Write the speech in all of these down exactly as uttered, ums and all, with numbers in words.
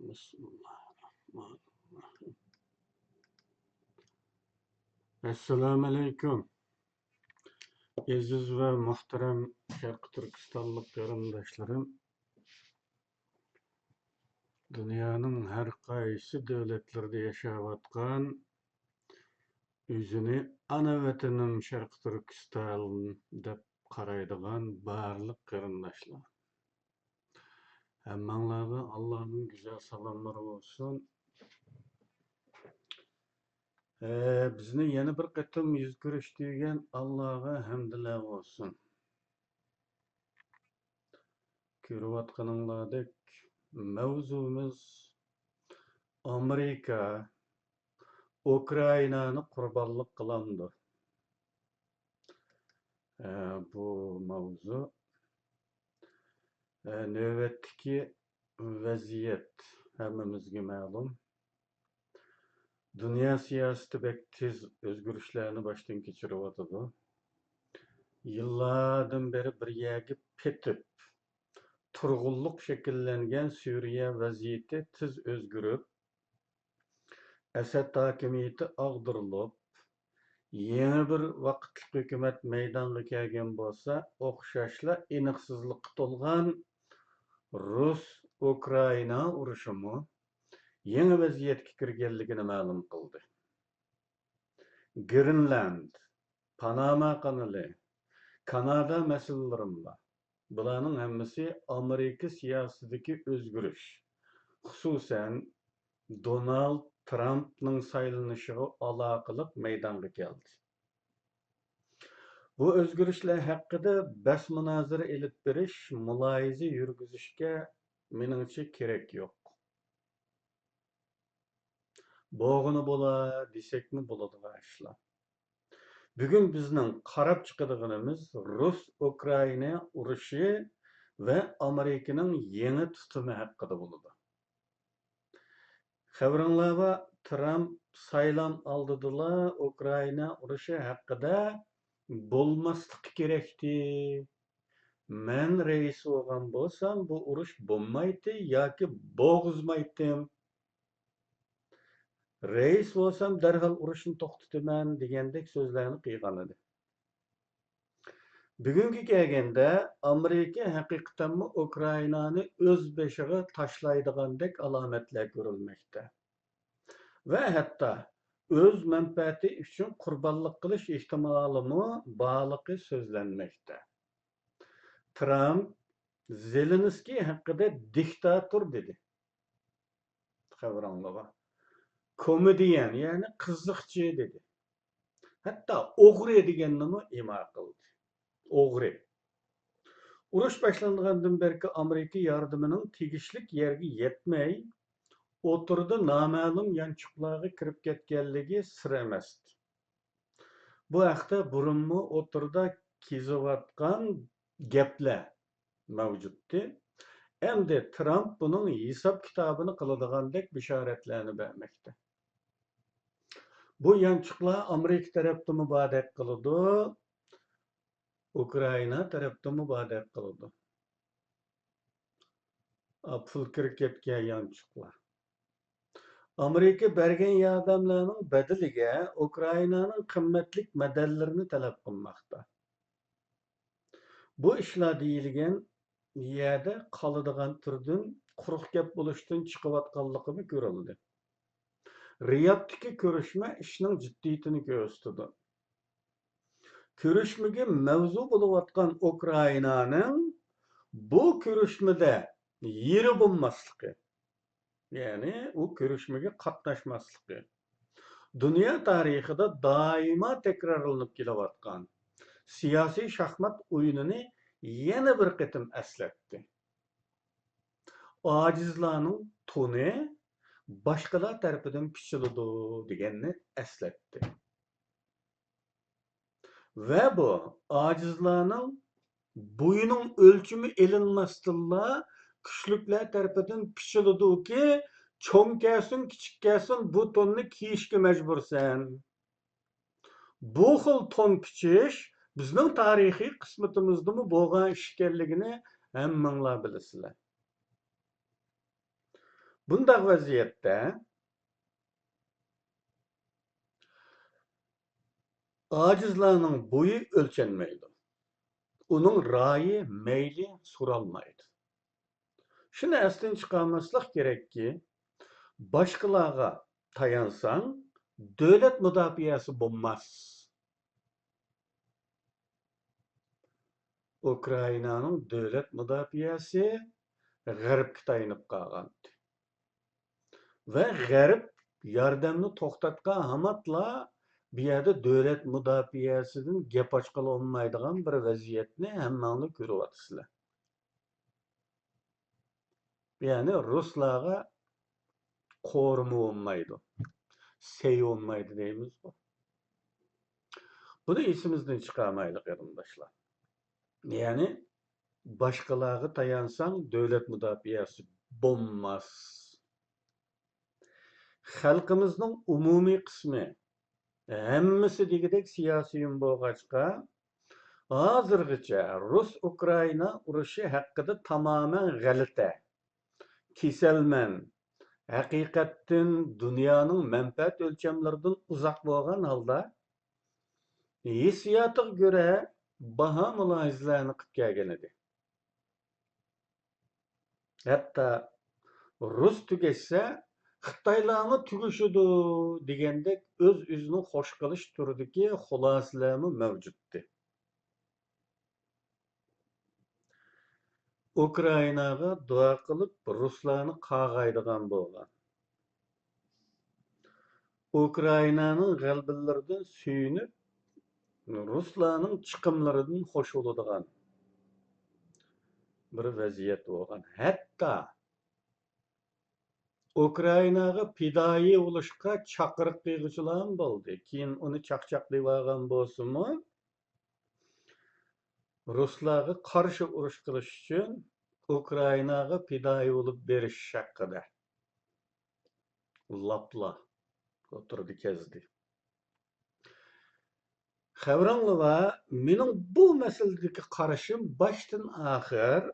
بىسمىللاھىررەھمانىررەھىم. ئەسسالامۇئەلەيكۇم. ئەزىز ۋە مۇھتەرەم شەرقىي تۈركىستانلىق قېرىنداشلىرىم، دۇنيانىڭ ھەر قايسى دۆلەتلىرىدە ياشاۋاتقان، ئۆزىنى ئانا ۋەتىنىم شەرقىي تۈركىستان دەپ قارايدىغان بارلىق قېرىنداشلار، ھەممەڭلارغا ئاللانىڭ گۈزەل سالاملىرى بولسۇن. ئە، بىزنى يەنە بىر قېتىم يۈز كۆرۈشتۈرگەن ئاللاغا ھەمدىلەر بولسۇن. كۆرۈۋاتقىنىڭلاردەك، مەۋزۇمىز ئامېرىكا ئۇكرائىنانى قۇربانلىق قىلامدۇ؟ ئە، بۇ ماۋزۇ، ئە، نۆۋەتتىكى ۋەزىيەت ھەممىمىزگە مەلۇم. دۇنيا سىياسىتى بەك تېز ئۆزگىرىشلەرنى باشتىن كەچۈرۈۋاتىدۇ. يىللاردىن بېرى بىر يەرگە پېتىپ، تۇرغۇنلۇق شەكىللەنگەن سۈرىيە ۋەزىيىتى تېز ئۆزگىرىپ، ئەسەد ھاكىمىيىتى ئاغدۇرۇلۇپ، يېڭى بىر ۋاقىتلىق ھۆكۈمەت مەيدانغا كەلگەن بولسا، ئوخشاشلا ئېنىقسىزلىققا تولغان رۇس-ئۇكرائىنا ئۇرۇشىمۇ يېڭى ۋەزىيەتكە كىرگەنلىكىنى مەلۇم قىلدى. گرېنلاند، پاناما قانىلى، كانادا مەسىلىلىرىمۇ بار. بۇلارنىڭ ھەممىسى ئامېرىكا سىياسىتىدىكى ئۆزگىرىش، خۇسۇسەن، دونالد ترامپنىڭ سايلىنىشىغا ئالاقىلىق مەيدانغا كەلدى. بۇ ئۆزگىرىشلەر ھەققىدە بەس-مۇنازىرە ئېلىپ بېرىش، مۇلاھىزە يۈرگۈزۈشكە، مېنىڭچە، كېرەك يوق. بولغىنى بولا دېسەكمۇ بولىدىغان ئىشلار. بۈگۈن بىزنىڭ قاراپ چىقىدىغىنىمىز رۇس-ئۇكرائىنا ئۇرۇشى ۋە ئامېرىكىنىڭ يېڭى تۇتۇمى ھەققىدە بولىدۇ. خەۋىرىڭلار بار، ترامپ سايلام ئالدىدىلا ئۇكرائىنا ئۇرۇشى ھەققىدە بولماسلىقى كېرەكتى. مەن رەئىس بولغان بولسام، بۇ ئۇرۇش بولمايتتى ياكى بولغۇزمايتتىم. رەئىس بولسام، دەرھال ئۇرۇشنى توختىتىمەن دېگەندەك سۆزلەرنى قىلغانىدى. بۈگۈنگە كەلگەندە، ئامېرىكا ھەقىقەتەنمۇ ئۇكرائىنانى ئۆز بېشىغا تاشلايدىغاندەك ئالامەتلەر كۆرۈلمەكتە. ۋە ھەتتا ئۆز مەنپەئەتى ئۈچۈن قۇربانلىق قىلىش ئېھتىمالىمۇ بارلىقى سۆزلەنمەكتە. ترامپ زېلېنسكىي ھەققىدە دىكتاتور دېدى. خەۋىرىڭلار بار. كومېدىيەن، يەنى قىزىقچى دېدى. ھەتتا ئوغرى دېگەننىمۇ ئىما قىلدى. ئوغرى. ئۇرۇش باشلانغاندىن بېرىكى ئامېرىكا ياردىمىنىڭ تېگىشلىك يەرگە يەتمەي، ئوتتۇرىدا نامەلۇم يانچۇقلارغا كىرىپ كەتكەنلىكى سىر ئەمەستى. بۇ ھەقتە بۇرۇنمۇ ئوتتۇرىدا كېزىۋاتقان گەپلەر مەۋجۇتتى. ئەمدى ترامپ بۇنىڭ ھېساب كىتابىنى قىلىدىغاندەك بېشارەتلەرنى بەرمەكتە. بۇ يانچۇقلار ئامېرىكا تەرەپتىمۇ باردەك قىلىدۇ، ئۇكرائىنا تەرەپتىمۇ باردەك قىلىدۇ. ئا، پۇل كىرىپ كەتكەن يانچۇقلار. ئامېرىكا بەرگەن ياردەملەرنىڭ بەدىلىگە ئۇكرائىنانىڭ قىممەتلىك مەدەنلىرىنى تەلەپ قىلماقتا. بۇ ئىشلار دېيىلگەن يەردە قالىدىغان تۈردىن، قۇرۇق گەپ بولۇشتىن چىقىۋاتقانلىقىمۇ كۆرۈلدى. رىيادتىكى كۆرۈشمە ئىشنىڭ جىددىيىتىنى كۆرسىتىدۇ. كۆرۈشمىگە مەۋزۇ بولۇۋاتقان ئۇكرائىنانىڭ بۇ كۆرۈشمىدە يېرى بولماسلىقى، يەنى ئۇ كۆرۈشمىگە قاتناشماسلىقى، دۇنيا تارىخىدا دائىما تەكرارلىنىپ كېلىۋاتقان سىياسىي شاھمات ئويۇنىنى يەنە بىر قېتىم ئەسلەتتى. ئاجىزلارنىڭ تونى باشقىلار تەرىپىدىن پىچىلىدۇ دېگەننى ئەسلەتتى. ۋە بۇ ئاجىزلارنىڭ بويىنىڭ ئۆلچىمى ئېلىنماستىنلا، كۈچلۈكلەر تەرىپىدىن پىچىلىدۇكى، چوڭ كەلسۇن، كىچىك كەلسۇن، بۇ توننى كىيىشكە مەجبۇرسەن. بۇ خىل تون پىچىش بىزنىڭ تارىخىي قىسمىتىمىزدىمۇ بولغان ئىش ئىكەنلىكىنى ھەممىڭلار بىلىسىلەر. بۇنداق ۋەزىيەتتە ئاجىزلارنىڭ بويى ئۆلچەنمەيدۇ، ئۇنىڭ رايى، مەيلى سورالمايدۇ. شۇنى ئەستىن چىقارماسلىق كېرەككى، باشقىلارغا تايانساڭ، دۆلەت مۇداپىئەسى بولماس. ئۇكرائىنانىڭ دۆلەت مۇداپىئەسى غەربكە تايىنىپ قالغانىدى. ۋە غەرب ياردەمنى توختاتقان ھاماتلا بۇ يەردە دۆلەت مۇداپىئەسىدىن گەپ ئاچقىلى بولمايدىغان بىر ۋەزىيەتنى ھەممەڭلار كۆرۈۋاتىسىلەر. يەنى رۇسلارغا قورۇما بولمايدۇ، سەي بولمايدۇ دەيمىزغۇ. بۇنى ئېسىمىزدىن چىقارمايلى، قېرىنداشلار. يەنى باشقىلارغا تايانساڭ، دۆلەت مۇداپىئەسى بولماس. خەلقىمىزنىڭ ئومۇمىي قىسمى، ھەممىسى دېگۈدەك سىياسىيون بولغاچقا، ھازىرغىچە رۇس-ئۇكرائىنا ئۇرۇشى ھەققىدە تامامەن غەلىتە، كېسەلمەن، ھەقىقەتتىن دۇنيانىڭ مەنپەئەت ئۆلچەملىرىدىن ئۇزاق بولغان ھالدا، ھېسسىياتىغا كۆرە باھا مۇلاھىزىلەرنى قىلىپ كەلگەنىدى. ھەتتا رۇس تۈگەشسە، خىتايلارمۇ تۈگىشىدۇ دېگەندەك ئۆز-ئۆزىنى خوش قىلىش تۈرىدىكى خۇلاسىلەرمۇ مەۋجۇتتى. ئۇكرائىناغا دۇئا قىلىپ، رۇسلارنى قارغايدىغان بولغان. ئۇكرائىنانىڭ غەلىبىلىرىدىن سۆيۈنۈپ، رۇسلارنىڭ چىقىملىرىدىن خوش بولىدىغان بىر ۋەزىيەت بولغان. ھەتتا ئۇكرائىناغا پىدائىي بولۇشقا چاقىرىق قىلغۇچىلارمۇ بولدى. كېيىن ئۇنى چاقچاقلىۋالغان بولسىمۇ، رۇسلارغا قارشى ئۇرۇش قىلىش ئۈچۈن ئۇكرائىناغا پىدائىي بولۇپ بېرىش ھەققىدە لاپلا ئوتتۇرىدا كەزدى. خەۋىرىڭلار بار، مېنىڭ بۇ مەسىلىدىكى قارىشىم باشتىن ئاخىر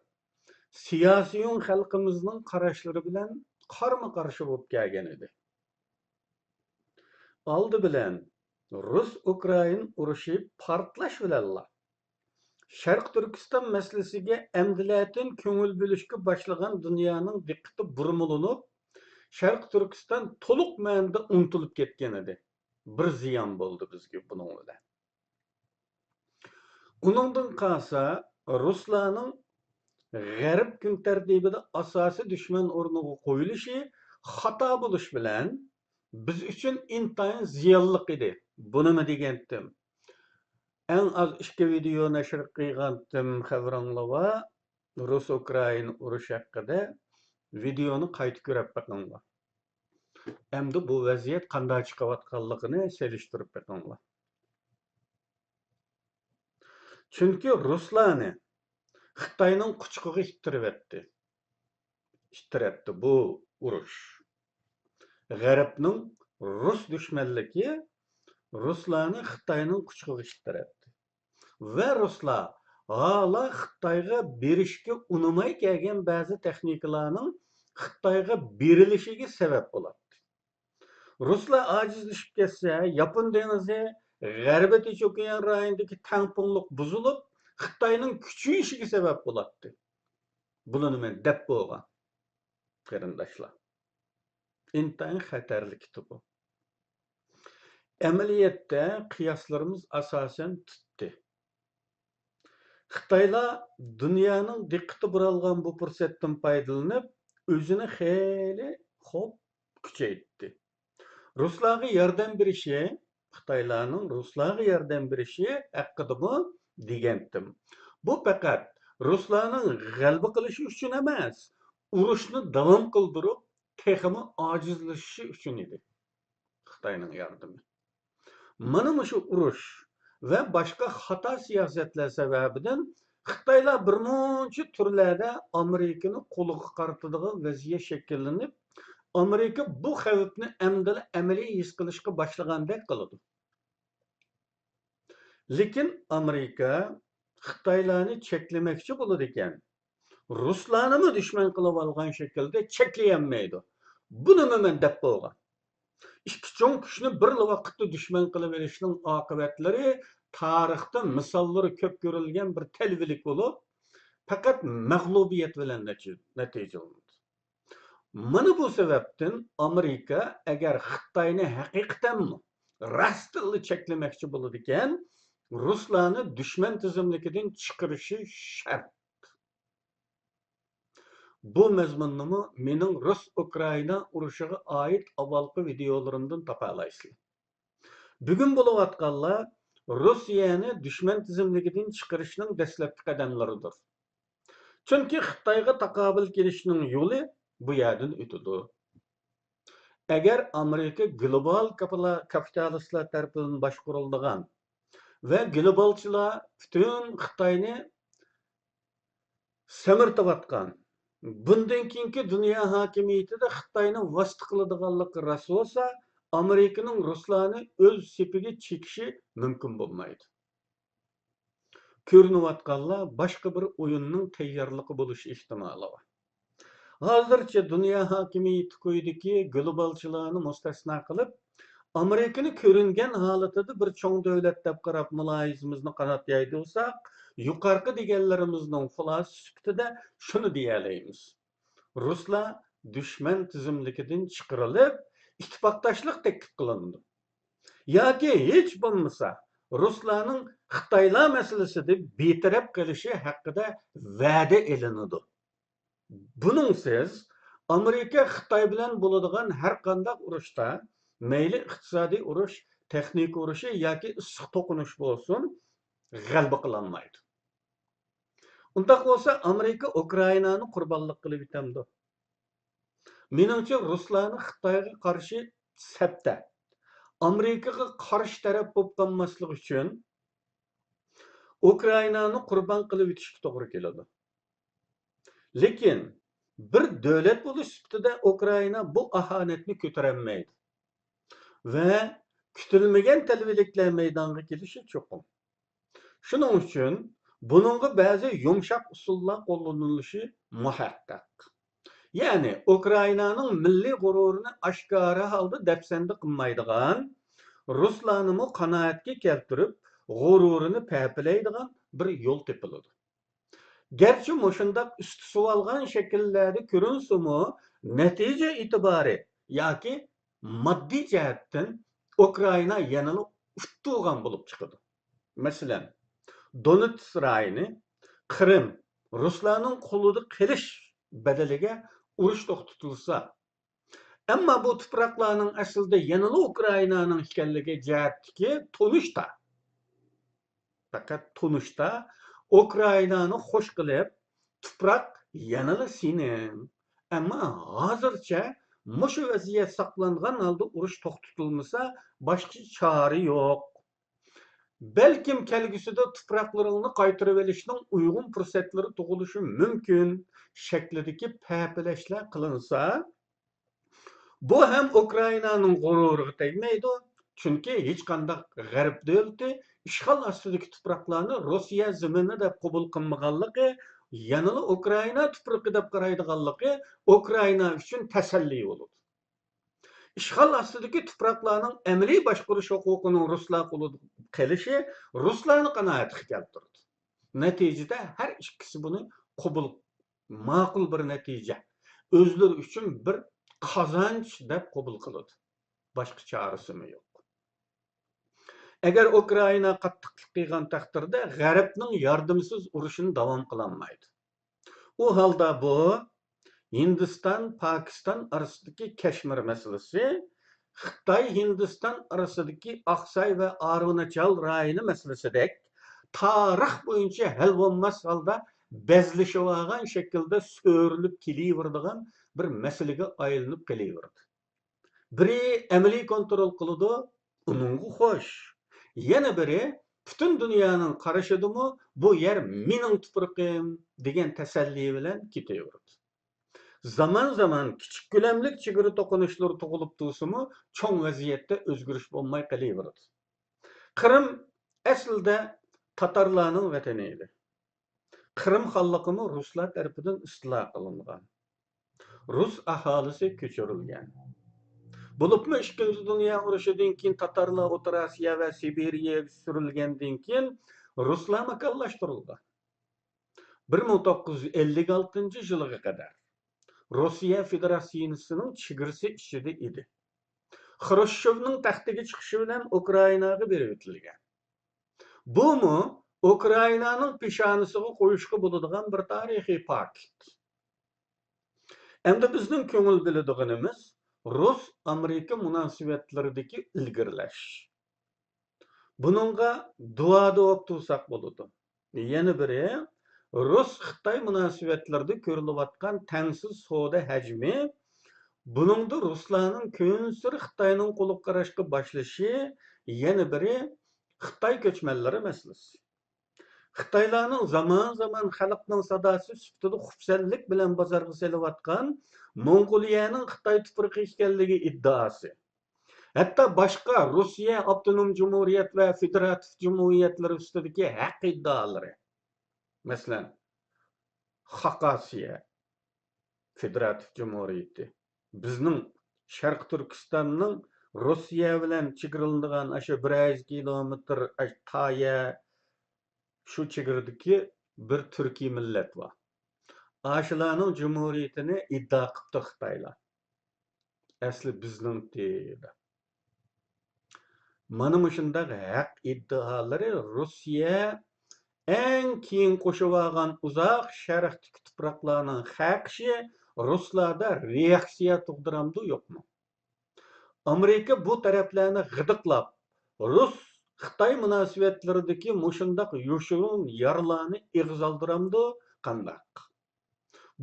سىياسىيون خەلقىمىزنىڭ قاراشلىرى بىلەن قارىمۇ قارشى بولۇپ كەلگەن ئىدى. ئالدى بىلەن رۇس-ئۇكرائىن ئۇرۇشى پارتلاش بىلەنلا شەرقىي تۈركىستان مەسىلىسىگە ئەمدىلەتىن كۆڭۈل بۆلۈشكە باشلىغان دۇنيانىڭ دىققىتى بۇرمىلىنىپ، شەرقىي تۈركىستان تولۇق مەنىدە ئۇنتۇلۇپ كەتكەن ئىدى. بىر زىيان بولدى بىزگە بۇنىڭ بىلەن. ئۇنىڭدىن قالسا، رۇسلارنىڭ غەرب كۈن تەرتىپىدە ئاساسىي دۈشمەن ئورنىغا قويۇلۇشى خاتا بولۇش بىلەن بىز ئۈچۈن ئىنتايىن زىيانلىق ئىدى. بۇنىمۇ دېگەنتىم. ئەڭ ئاز ئىككى ۋىدېئو نەشر قىلغانتىم خەۋىرىڭلار بار. رۇس-ئۇكرائىنا ئۇرۇشى ھەققىدە ۋىدېئونى قايتا كۆرۈپ بېقىڭلار. ئەمدى بۇ ۋەزىيەت قانداق چىقىۋاتقانلىقىنى سېلىشتۇرۇپ بېقىڭلار. چۈنكى رۇسلارنى خىتاينىڭ قۇچىقىغا ئىتتىرىۋەتتى. ئىتتىرەتتى بۇ ئۇرۇش. غەربنىڭ رۇس دۈشمەنلىكى رۇسلارنى خىتاينىڭ قۇچىقىغا ئىتتىرەتتى. ۋە رۇسلار ھالا خىتايغا بېرىشكە ئۇنىماي كەلگەن بەزى تېخنىكىلارنىڭ خىتايغا بېرىلىشىگە سەۋەب بولاتتى. رۇسلار ئاجىزلىشىپ كەتسە، ياپون دېڭىزى، غەربىي تىنچ ئوكيان رايونىدىكى تەڭپۇڭلۇق بۇزۇلۇپ، خىتاينىڭ كۈچىيىشىگە سەۋەب بولاتتى. بۇلارنى مەن دەپ بولغان، قېرىنداشلار. ئىنتايىن خەتەرلىك ئىدى بۇ. ئەمەلىيەتتە قىياسلىرىمىز ئاساسەن تۇتتى. خىتايلار دۇنيانىڭ دىققىتى بۇرالغان بۇ پۇرسەتتىن پايدىلىنىپ، ئۆزىنى خېلى خوپ كۈچەيتتى. رۇسلارغا ياردەم بېرىشى، خىتايلارنىڭ رۇسلارغا ياردەم بېرىشى ھەققىدىمۇ دېگەنتىم. بۇ پەقەت رۇسلارنىڭ غەلىبە قىلىشى ئۈچۈن ئەمەس، ئۇرۇشنى داۋام قىلدۇرۇپ، تېخىمۇ ئاجىزلىشىشى ئۈچۈن ئىدى خىتاينىڭ ياردىمى. مانا مۇشۇ ئۇرۇش ۋە باشقا خاتا سىياسەتلەر سەۋەبىدىن خىتايلار بىرمۇنچە تۈرلەردە ئامېرىكىنى قولىغا قارىتىدىغان ۋەزىيەت شەكىللىنىپ، ئامېرىكا بۇ خەۋپنى ئەمدىلا ئەمەلىي ھېس قىلىشقا باشلىغاندەك قىلىدۇ. لېكىن ئامېرىكا خىتايلارنى چەكلىمەكچى بولىدىكەن، رۇسلارنىمۇ دۈشمەن قىلىۋالغان شەكىلدە بۇنىمۇ مەن دەپ بولغان. ئىككى چوڭ كۈچنى بىرلا ۋاقىتتا دۈشمەن قىلىۋېلىشنىڭ ئاقىۋەتلىرى تارىختا مىساللىرى كۆپ كۆرۈلگەن بىر تەلۋىلىك بولۇپ، پەقەت مەغلۇبىيەت بىلەن نەتىجىلىنىدۇ. مانا بۇ سەۋەبتىن ئامېرىكا ئەگەر خىتاينى ھەقىقەتەنمۇ راستتىنلا چەكلىمەكچى بولىدىكەن، رۇسلارنى دۈشمەن تىزىملىكىدىن چىقىرىشى شەرت. بۇ مەزمۇننىمۇ مېنىڭ رۇس-ئۇكرائىنا ئۇرۇشىغا ئائىت ئاۋۋالقى ۋىدېئولىرىمدىن تاپالايسىلەر. بۈگۈن بولۇۋاتقانلار رۇسىيەنى دۈشمەن تىزىملىكىدىن چىقىرىشنىڭ دەسلەپكى قەدەملىرىدۇر. چۈنكى خىتايغا تاقابىل كېلىشنىڭ يولى بۇ يەردىن ئۆتىدۇ. ئەگەر ئامېرىكا گلوبال كاپىتالىستلار تەرىپىدىن باشقۇرۇلىدىغان ۋە گلوبالچىلار پۈتۈن خىتاينى سەمرىتىۋاتقان، بۇندىن كېيىنكى دۇنيا ھاكىمىيىتىدە خىتاينى ۋاسىتە قىلىدىغانلىقى راست بولسا، ئامېرىكىنىڭ رۇسلارنى ئۆز سېپىگە چېكىشى مۇمكىن بولمايدۇ. كۆرۈنۈۋاتقانلار باشقا بىر ئويۇننىڭ تەييارلىقى بولۇش ئېھتىمالى بار. ھازىرچە دۇنيا ھاكىمىيىتى كويىدىكى گلوبالچىلارنى مۇستەسنا قىلىپ، ئامېرىكىنى كۆرۈنگەن ھالىتىدە بىر چوڭ دۆلەت دەپ قاراپ مۇلاھىزىمىزنى قانات يايدۇرساق، يۇقىرىقى دېگەنلىرىمىزنىڭ خۇلاسىسى سۈپىتىدە شۇنى دېيەلەيمىز: رۇسلار دۈشمەن تىزىملىكىدىن چىقىرىلىپ، ئىتتىپاقداشلىق تەكلىپ قىلىنىدۇ. ياكى ھېچ بولمىسا، رۇسلارنىڭ خىتايلار مەسىلىسىدە بىتەرەپ قېلىشى ھەققىدە ۋەدە ئېلىنىدۇ. بۇنىڭسىز، ئامېرىكا خىتاي بىلەن بولىدىغان ھەر قانداق ئۇرۇشتا، مەيلى ئىقتىسادىي ئۇرۇش، تېخنىكا ئۇرۇشى ياكى ئىسسىق توقۇنۇش بولسۇن، غەلىبە قىلالمايدۇ. ئۇنداق بولسا، ئامېرىكا ئۇكرائىنانى قۇربانلىق قىلىۋېتەمدۇ؟ مېنىڭچە، رۇسلارنى خىتايغا قارشى سەپتە، ئامېرىكىغا قارشى تەرەپ بولۇپ قالماسلىق ئۈچۈن، ئۇكرائىنانى قۇربان قىلىۋېتىشكە توغرا كېلىدۇ. لېكىن، بىر دۆلەت بولۇش سۈپىتىدە ئۇكرائىنا بۇ ئاھانەتنى كۆتۈرەلمەيدۇ ۋە كۈتۈلمىگەن تەلۋىلىكلەر مەيدانغا كېلىشى چوقۇم. شۇنىڭ ئۈچۈن بۇنىڭغا بەزى يۇمشاق ئۇسۇللار قوللىنىلىشى مۇھەققەق. يەنى ئۇكرائىنانىڭ مىللىي غۇرۇرىنى ئاشكارا ھالدا دەپسەندە قىلمايدىغان، رۇسلارنىمۇ قانائەتكە كەلتۈرۈپ، غۇرۇرىنى پەپىلەيدىغان بىر يول تېپىلىدۇ. گەرچە مۇشۇنداق ئۈستى سۇۋالغان شەكىللەردە كۆرۈنسىمۇ، نەتىجە ئېتىبارى ياكى ماددىي جەھەتتىن ئۇكرائىنا يەنىلا ئۇتتۇرغان بولۇپ چىقىدۇ. مەسىلەن، دونېتس رايونى، قىرىم رۇسلارنىڭ قولىدا قېلىش بەدىلىگە ئۇرۇش توختىتىلسا، ئەمما بۇ تۇپراقلارنىڭ ئەسلىدە يەنىلا ئۇكرائىنانىڭ ئىكەنلىكى جەھەتتىكى تونۇشتا، پەقەت تونۇشتا ئۇكرائىنانى خوش قىلىپ، تۇپراق يەنىلا سېنىڭ. ئەمما ھازىرچە مۇشۇ ۋەزىيەت ساقلانغان ھالدا ئۇرۇش توختىتىلمىسا، باشقا چارە يوق. بەلكىم كەلگۈسىدە تۇپراقلىرىڭنى قايتۇرۇۋېلىشنىڭ ئۇيغۇن پۇرسەتلىرى تۇغۇلۇشى مۇمكىن شەكلىدىكى پەپىلەشلەر قىلىنسا، بۇ ھەم ئۇكرائىنانىڭ غۇرۇرىغا تەگمەيدۇ، چۈنكى ھېچقانداق غەرب دۆلىتى ئىشغال ئاستىدىكى تۇپراقلارنى روسىيە زېمىنى دەپ قوبۇل قىلمىغانلىقى، يەنىلا ئۇكرائىنا تۇپرىقى دەپ قارايدىغانلىقى ئۇكرائىنا ئۈچۈن تەسەللى بولىدۇ. ئىشغال ئاستىدىكى تۇپراقلارنىڭ ئەمەلىي باشقۇرۇش ھوقۇقىنىڭ رۇسلار قولىدا قېلىشى رۇسلارنى قانائەتكە كەلتۈرىدۇ. نەتىجىدە ھەر ئىككىسى بۇنى قوبۇل، ماقۇل بىر نەتىجە، ئۆزلىرى ئۈچۈن بىر قازانچ دەپ قوبۇل قىلىدۇ. باشقا چارىسىمۇ يوق. ئەگەر ئۇكرائىنا قاتتىقلىق قىلغان تەقدىردە، غەربنىڭ ياردىمىسىز ئۇرۇشىنى داۋام قىلالمايدۇ. ئۇ ھالدا بۇ ھىندىستان، پاكىستان ئارىسىدىكى كەشمىر مەسىلىسى، خىتاي، ھىندىستان ئارىسىدىكى ئاقساي ۋە ئارۇناچال رايونى مەسىلىسىدەك تارىخ بويىچە ھەل بولماس ھالدا بەزلىشىۋالغان شەكىلدە سۆرىلىپ كېلىۋېرىدىغان بىر مەسىلىگە ئايلىنىپ قېلىۋېرىدۇ. بىرى ئەمەلىي كونترول قىلىدۇ، ئۇنىڭغا خوش. يەنە بىرى پۈتۈن دۇنيانىڭ قارىشىدىمۇ بۇ يەر مېنىڭ تۇپرىقىم دېگەن تەسەللى بىلەن كېتىۋېرىدۇ. زامان-زامان كىچىك كۆلەملىك چېگرا توقۇنۇشلىرى تۇغۇلۇپ تۇرسىمۇ، چوڭ ۋەزىيەتتە ئۆزگىرىش بولماي قېلىۋېرىدۇ. قىرىم ئەسلىدە تاتارلارنىڭ ۋەتىنى ئىدى. قىرىم خانلىقىمۇ رۇسلار تەرىپىدىن ئىستىلا قىلىنغان. رۇس ئاھالىسى كۆچۈرۈلگەن. بولۇپمۇ ئىككىنچى دۇنيا ئۇرۇشىدىن كېيىن تاتارلار ئوتتۇرا ئاسىيا ۋە سىبىرىيەگە سۈرۈلگەندىن كېيىن رۇسلار ماكانلاشتۇرۇلغان. بىر مىڭ توققۇز يۈز ئەللىك ئالتىنچى يىلغا قەدەر روسىيە فېدېراتسىيىسىنىڭ چېگرىسى ئىچىدە ئىدى. خرۇشچېۋنىڭ تەختكە چىقىشى بىلەن ئۇكرائىناغا بېرىۋېتىلگەن. بۇمۇ ئۇكرائىنانىڭ پېشانىسىغا قويۇشقا بولىدىغان بىر تارىخىي پاكىت. ئەمدى بىزنىڭ كۆڭۈل بۆلىدىغىنىمىز رۇس-ئامېرىكا مۇناسىۋەتلىرىدىكى ئىلگىرىلەش. بۇنىڭغا دۇئادا بولۇپ تۇرساق بولىدۇ. يەنە بىرى، رۇس-خىتاي مۇناسىۋەتلىرىدە كۆرۈلۈۋاتقان تەڭسىز سودا ھەجمى، بۇنىڭدا رۇسلارنىڭ كۈنسېرى خىتاينىڭ قولىغا قاراشقا باشلىشى، يەنە بىرى، خىتاي كۆچمەنلىرى مەسىلىسى. خىتايلارنىڭ زامان-زامان خەلقنىڭ ساداسى سۈپىتىدە خۇپسەنلىك بىلەن بازارغا سېلىۋاتقان موڭغۇلىيەنىڭ خىتاي تۇپرىقى ئىكەنلىكى ئىددىئاسى، ھەتتا باشقا رۇسىيە ئاپتونوم جۇمھۇرىيەت ۋە فېدېراتىپ جۇمھۇرىيەتلىرى ئۈستىدىكى ھەق ئىددىئالىرى، مەسىلەن، خاقاسىيە فېدېراتىپ جۇمھۇرىيىتى، بىزنىڭ شەرقىي تۈركىستاننىڭ رۇسىيە بىلەن چېگرىلىنىدىغان ئاشۇ بىر يۈز كىلومېتىر، ئاش-، تايە، شۇ چېگرىدىكى بىر تۈركىي مىللەت بار. ئاشۇلارنىڭ جۇمھۇرىيىتىنى ئىددىئا قىپتۇ خىتايلار. ئەسلى بىزنىڭتى دەپ. مانا مۇشۇنداق ھەق ئىددىئالىرى رۇسىيە ئەڭ كېيىن قوشۇۋالغان ئۇزاق شەرقتىكى تۇپراقلارنىڭ خەقىشى رۇسلاردا رېئاكسىيە تۇغدۇرامدۇ، يوقمۇ؟ ئامېرىكا بۇ تەرەپلەرنى غىدىقلاپ، رۇس-خىتاي مۇناسىۋەتلىرىدىكى مۇشۇنداق يوشۇرۇن يارىلارنى ئېغىز ئالدۇرامدۇ، قانداق؟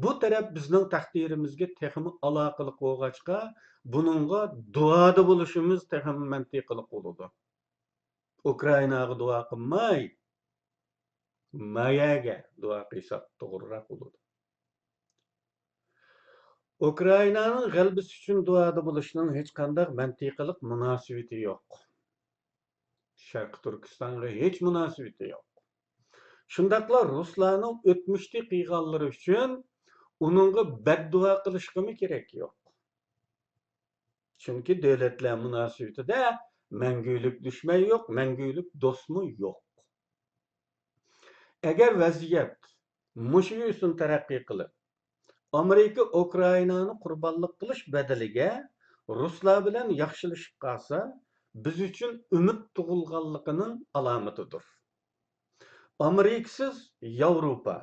بۇ تەرەپ بىزنىڭ تەقدىرىمىزگە تېخىمۇ ئالاقىلىق بولغاچقا، بۇنىڭغا دۇئادا بولۇشىمىز تېخىمۇ مەنتىقىلىق بولىدۇ. ئۇكرائىناغا دۇئا قىلماي، مايەگە دۇئا قىلساق توغرىراق بولىدۇ. ئۇكرائىنانىڭ غەلىبىسى ئۈچۈن دۇئادا بولۇشنىڭ ھېچقانداق مەنتىقىلىق مۇناسىۋىتى يوق. شەرقىي تۈركىستانغا ھېچ مۇناسىۋىتى يوق. شۇنداقلا رۇسلارنىڭ ئۆتمۈشتە قىلغانلىرى ئۈچۈن ئۇنىڭغا بەددۇئا قىلىشقىمۇ كېرەك يوق. چۈنكى دۆلەتلەر مۇناسىۋىتىدە مەڭگۈلۈك دۈشمەن يوق، مەڭگۈلۈك دوستمۇ يوق. ئەگەر ۋەزىيەت مۇشۇ يۈسۈن تەرەققىي قىلىپ، ئامېرىكا ئۇكرائىنانى قۇربانلىق قىلىش بەدىلىگە رۇسلار بىلەن ياخشىلىشىپ قالسا، بىز ئۈچۈن ئۈمىد تۇغۇلغانلىقىنىڭ ئالامىتىدۇر. ئامېرىكىسىز ياۋروپا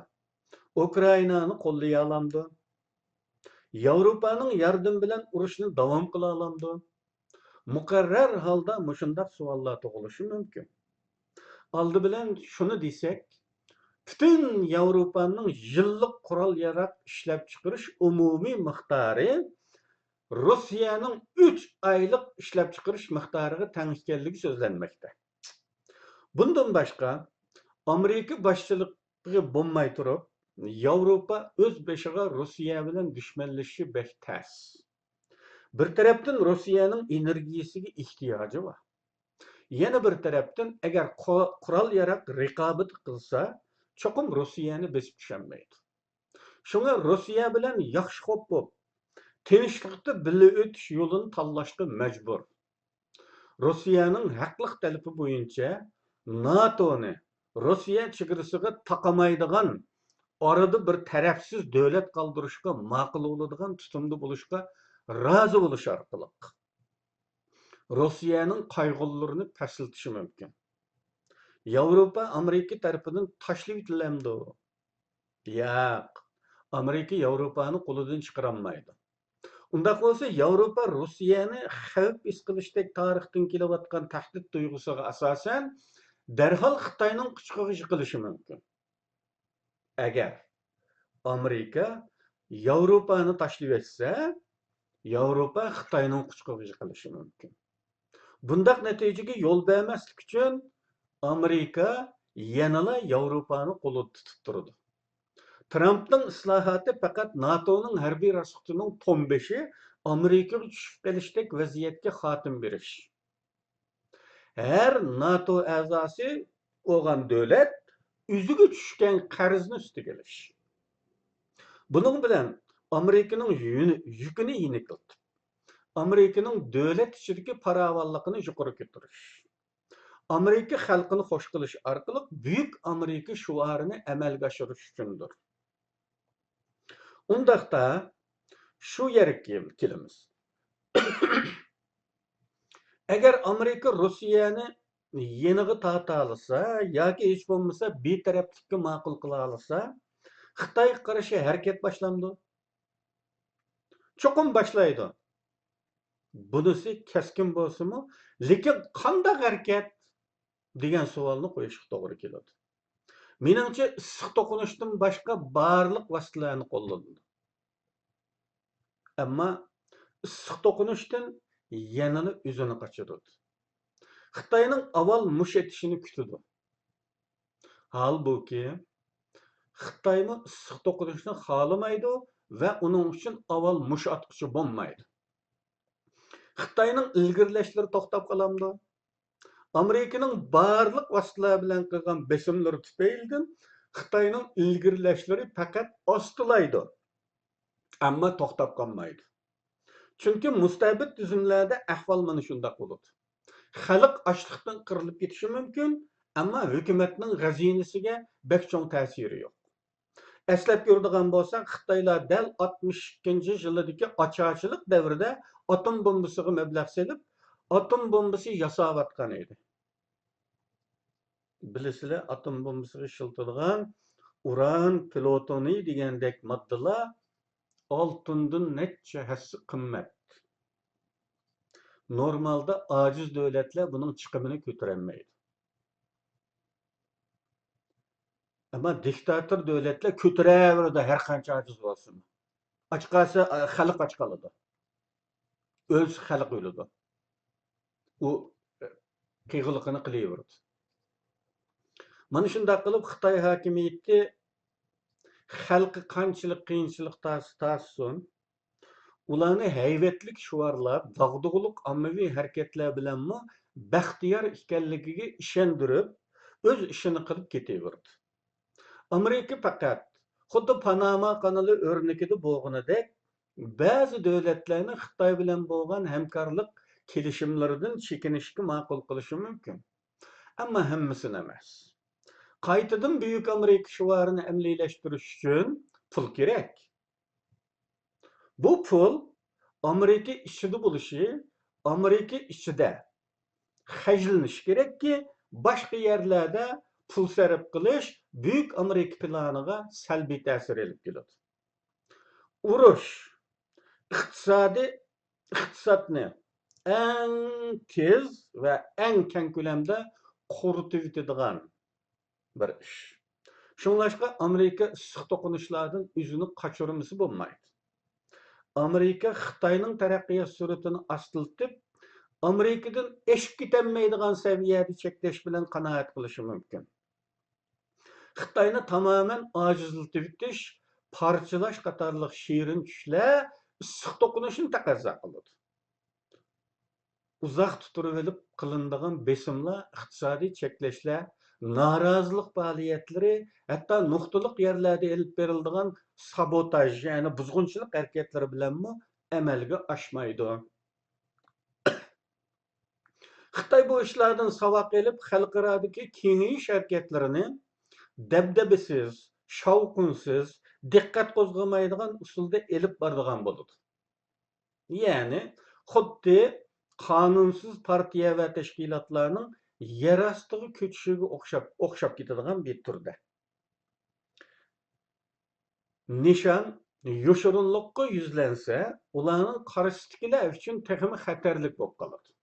ئۇكرائىنانى قوللىيالامدۇ؟ ياۋروپانىڭ ياردىمى بىلەن ئۇرۇشنى داۋام قىلالامدۇ؟ مۇقەررەر ھالدا مۇشۇنداق سوئاللار تۇغۇلۇشى مۇمكىن. ئالدى بىلەن شۇنى دېسەك، پۈتۈن ياۋروپانىڭ يىللىق قورال-ياراغ ئىشلەپچىقىرىش ئومۇمىي مىقدارى رۇسىيەنىڭ ئۈچ ئايلىق ئىشلەپچىقىرىش مىقدارىغا تەڭ ئىكەنلىكى سۆزلەنمەكتە. بۇندىن باشقا، ئامېرىكا باشچىلىقى بولماي تۇرۇپ، ياۋروپا ئۆز بېشىغا رۇسىيە بىلەن دۈشمەنلىشىشى بەك تەس. بىر تەرەپتىن رۇسىيەنىڭ ئېنېرگىيىسىگە ئېھتىياجى بار. يەنە بىر تەرەپتىن، ئەگەر قو-، قورال-ياراغ رىقابىتى قىلسا، چوقۇم رۇسىيەنى بېسىپ چۈشەلمەيدۇ. شۇڭا رۇسىيە بىلەن ياخشى خوپ بوپ، تىنچلىقتا بىللە ئۆتۈش يولىنى تاللاشقا مەجبۇر. رۇسىيەنىڭ ھەقلىق تەلىپى بويىچە ناتونى رۇسىيە چېگرىسىغا تاقىمايدىغان، ئارىدا بىر تەرەپسىز دۆلەت قالدۇرۇشقا ماقۇل بولىدىغان تۇتۇمدا بولۇشقا رازى بولۇش ئارقىلىق، رۇسىيەنىڭ قايغۇلىرىنى پەسلىتىشى مۇمكىن. ياۋروپا ئامېرىكا تەرىپىدىن تاشلىۋېتىلەمدۇ؟ ياق، ئامېرىكا ياۋروپانى قولىدىن چىقىرالمايدۇ. ئۇنداق بولسا، ياۋروپا رۇسىيەنى خەۋپ ھېس قىلىشتەك تارىختىن كېلىۋاتقان تەھدىت تۇيغۇسىغا ئاساسەن، دەرھال خىتاينىڭ قۇچىقىغا يىقىلىشى مۇمكىن. ئەگەر ئامېرىكا ياۋروپانى تاشلىۋەتسە، ياۋروپا خىتاينىڭ قۇچىقىغا يىقىلىشى مۇمكىن. بۇنداق نەتىجىگە يول بەرمەسلىك ئۈچۈن ئامېرىكا يەنىلا ياۋروپانى قولىدا تۇتۇپ تۇرىدۇ. ترامپنىڭ ئىسلاھاتى پەقەت ناتونىڭ ھەربىي راسخوتىنىڭ تون بېشى ئامېرىكىغا چۈشۈپ قېلىشتەك ۋەزىيەتكە خاتىمە بېرىش. ھەر ناتو ئەزاسى بولغان دۆلەت ئۆزىگە چۈشكەن قەرزنى ئۈستىگە ئېلىش. بۇنىڭ بىلەن ئامېرىكىنىڭ يۈنى-، يۈكىنى يېنىكلىتىپ، ئامېرىكىنىڭ دۆلەت ئىچىدىكى پاراۋانلىقىنى يۇقىرى كۆتۈرۈش، ئامېرىكا خەلقىنى خوش قىلىش ئارقىلىق بۈيۈك ئامېرىكا شوئارىنى ئەمەلگە ئاشۇرۇش ئۈچۈندۇر. ئۇنداقتا، شۇ يەرگە كېل-، كېلىمىز. ئەگەر ئامېرىكا روسىيەنى يېنىغا تارتالىسا ياكى ھېچ بولمىسا بىتەرەپلىككە ماقۇل قىلالىسا، خىتايغا قارشى ھەرىكەت باشلامدۇ؟ چوقۇم باشلايدۇ. بۇنىسى كەسكىن بولسىمۇ، لېكىن قانداق ھەرىكەت دېگەن سوئالنى قويۇشقا توغرا كېلىدۇ. مېنىڭچە، ئىسسىق توقۇنۇشتىن باشقا بارلىق ۋاسىتىلەرنى قوللىنىدۇ. ئەمما ئىسسىق توقۇنۇشتىن يەنىلا ئۆزىنى قاچۇرىدۇ. خىتاينىڭ ئاۋۋال مۇش ئېتىشىنى كۈتىدۇ. ھالبۇكى، خىتايمۇ ئىسسىق توقۇنۇشنى خالىمايدۇ ۋە ئۇنىڭ ئۈچۈن ئاۋۋال مۇش ئاتقۇچى بولمايدۇ. خىتاينىڭ ئىلگىرىلەشلىرى توختاپ قالامدۇ؟ ئامېرىكىنىڭ بارلىق ۋاسىتىلەر بىلەن قىلغان بېسىملىرى تۈپەيلىدىن خىتاينىڭ ئىلگىرىلەشلىرى پەقەت ئاستىلايدۇ، ئەمما توختاپ قالمايدۇ. چۈنكى مۇستەبىت تۈزۈملەردە ئەھۋال مانا شۇنداق بولىدۇ. خەلق ئاچلىقتىن قىرىلىپ كېتىشى مۇمكىن، ئەمما ھۆكۈمەتنىڭ غەزىنىسىگە بەك چوڭ تەسىرى يوق. ئەسلەپ كۆرىدىغان بولساق، خىتايلار دەل ئاتمىش ئىككىنچى يىلىدىكى ئاچارچىلىق دەۋرىدە ئاتوم بومبىسىغا مەبلەغ سېلىپ، ئاتوم بومبىسى ياساۋاتقان ئىدى. بىلىسىلەر، ئاتوم بومبىسىغا ئىشلىتىدىغان ئۇران، پلۇتونىي دېگەندەك ماددىلار ئالتۇندىن نەچچە ھەسسە قىممەت. نورمالدا ئاجىز دۆلەتلەر بۇنىڭ چىقىمىنى كۆتۈرەلمەيدۇ. ئەمما دىكتاتور دۆلەتلەر كۆتۈرەۋېرىدۇ، ھەر قانچە ئاجىز بولسىمۇ. ئاچ قالسا، خەلق ئاچ قالىدۇ. ئۆلسە خەلق ئۆلىدۇ. ئۇ قىلغۇلۇقىنى قىلىۋېرىدۇ. مانا شۇنداق قىلىپ خىتاي ھاكىمىيىتى خەلقى قانچىلىك قىيىنچىلىق تارتسا تارتسۇن، ئۇلارنى ھەيۋەتلىك شوئارلار، داغدۇغىلىق ئاممىۋى ھەرىكەتلەر بىلەنمۇ بەختىيار ئىكەنلىكىگە ئىشەندۈرۈپ، ئۆز ئىشىنى قىلىپ كېتىۋېرىدۇ. ئامېرىكا پەقەت خۇددى پاناما قانىلى ئۆرنىكىدە بولغىنىدەك، بەزى دۆلەتلەرنى خىتاي بىلەن بولغان ھەمكارلىق كېلىشىملىرىدىن چېكىنىشكە ماقۇل قىلىشى مۇمكىن. ئەمما ھەممىسىنى ئەمەس. قايتىدىن بۈيۈك ئامېرىكا شوئارىنى ئەمەلىيلەشتۈرۈش ئۈچۈن پۇل كېرەك. بۇ پۇل ئامېرىكا ئىچىدە بولۇشى، ئامېرىكا ئىچىدە خەجلىنىشى كېرەككى، باشقا يەرلەردە پۇل سەرپ قىلىش بۈيۈك ئامېرىكا پىلانىغا سەلبىي تەسىر ئېلىپ كېلىدۇ. ئۇرۇش ئىقتىسادىي، ئىقتىسادنى ئەڭ تېز ۋە ئەڭ كەڭ كۆلەمدە قۇرۇتۇۋېتىدىغان بىر ئىش. شۇڭلاشقا ئامېرىكا ئىسسىق توقۇنۇشلاردىن ئۆزىنى قاچۇرمىسا بولمايدۇ. ئامېرىكا خىتاينىڭ تەرەققىيات سۈرئىتىنى ئاستىلىتىپ، ئامېرىكىدىن ئېشىپ كېتەلمەيدىغان سەۋىيەدە چەكلەش بىلەن قانائەت قىلىشى مۇمكىن. خىتاينى تامامەن ئاجىزلىتىۋېتىش، پارچىلاش قاتارلىق شېرىن چۈشلەر ئىسسىق توقۇنۇشنى تەقەززا قىلىدۇ. ئۇزاق تۇتۇرۇۋېلىپ قىلىنىدىغان بېسىملار، ئىقتىسادىي چەكلەشلەر، نارازىلىق پائالىيەتلىرى، ھەتتا نۇقتىلىق يەرلەردە ئېلىپ بېرىلىدىغان سابوتاژ، يەنى بۇزغۇنچىلىق ھەرىكەتلىرى بىلەنمۇ ئەمەلگە ئاشمايدۇ. خىتاي بۇ ئىشلاردىن ساۋاق ئېلىپ، خەلقئارادىكى كېڭىيىش ھەرىكەتلىرىنى دەبدەبىسىز، شاۋقۇنسىز، دىققەت قوزغىمايدىغان ئۇسۇلدا ئېلىپ بارىدىغان بولىدۇ. يەنى خۇددى قانۇنسىز پارتىيە ۋە تەشكىلاتلارنىڭ يەر ئاستىغا كۆچۈشىگە ئوخشاپ، ئوخشاپ كېتىدىغان بىر تۈردە. نىشان يوشۇرۇنلۇققا يۈزلەنسە، ئۇلارنىڭ قارشىسىدىكىلەر ئۈچۈن تېخىمۇ خەتەرلىك بولۇپ قالىدۇ.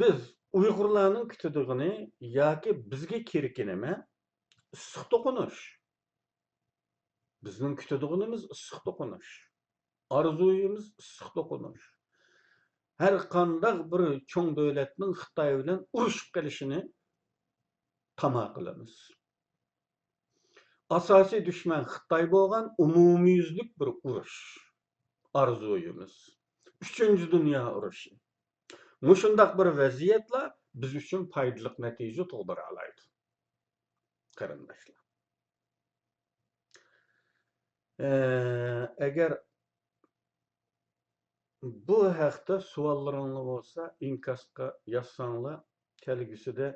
بىز ئۇيغۇرلارنىڭ كۈتىدىغىنى ياكى بىزگە كېرىكى نېمە؟ ئىسسىق توقۇنۇش. بىزنىڭ كۈتىدىغىنىمىز ئىسسىق توقۇنۇش. ئارزۇيىمىز ئىسسىق توقۇنۇش. ھەر قانداق بىر چوڭ دۆلەتنىڭ خىتاي بىلەن ئۇرۇشۇپ قېلىشىنى تاما قىلىمىز. ئاساسىي دۈشمەن خىتاي بولغان ئومۇميۈزلۈك بىر ئۇرۇش ئارزۇيىمىز. ئۈچىنچى دۇنيا ئۇرۇشى. مۇشۇنداق بىر ۋەزىيەتلا بىز ئۈچۈن پايدىلىق نەتىجە تۇغدۇرالايدۇ. قېرىنداشلار. ئە، ئەگەر بۇ ھەقتە سوئاللىرىڭلار بولسا، ئىنكاسقا يازساڭلار، كەلگۈسىدە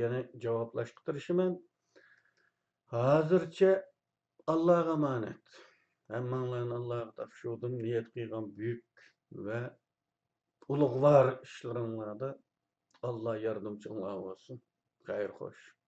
يەنە جاۋابلاشقا تىرىشىمەن. ھازىرچە ئاللاغا ئامانەت. ھەممەڭلارنى ئاللاغا تاپشۇردۇم. نىيەت قىلغان بۈيۈك ۋە ئۇلۇغۋار ئىشلىرىڭلاردا ئاللا ياردەمچىڭلار بولسۇن. خەير خوش.